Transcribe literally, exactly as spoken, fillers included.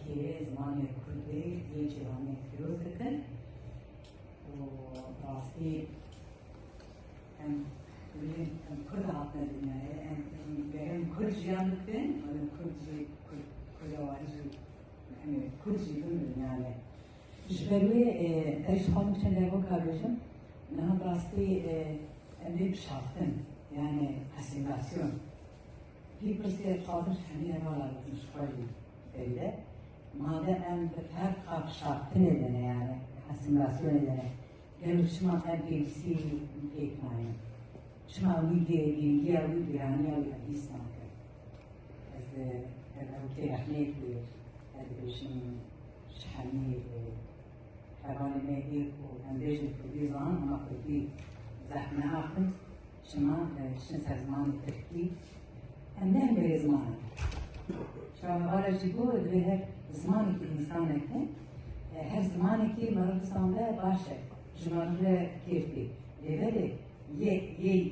Kê zimanê kurdî yê cîranê pîroz dikin û rastî em, em kurd hatine dinyayê, em, em, ger em kurd jiyan bikin, em kurd jî, kurd, kurda warî jî, em ê kurd jî bin dinyayê. Ji ber wê, e, ez ji xwe çend devoka bêjim, niha bi rastî, e, em ê bişaftin, yani asîmîlasyon. Vî pirsê ez dixwazim ji hemî hevala bikim ji xwe jî belî be. Ma de em bi ferqa bişaftinê de ne, yani asîmîlasyonê de ne. Gelo çima em pêwîstî pêk nayên? Çima wî dê, gîngiya wî, giraniya wî em hîs nakin? Ez, e, ev, ew têrexneyekî ez dibêjim ji hemî, e, hevalê me ê ku em bêjin kurdî zanin, ama kurdî zehf neaxin. Çima, e, şin ser zimanê tirkî? Em ne hemberê ziman in. Çawa hevala jî got, divê her zimanekî însanek heye, e, her zimanekî meriv bizande baş e, ji meriv re kêf tê. Lê belê yê, yê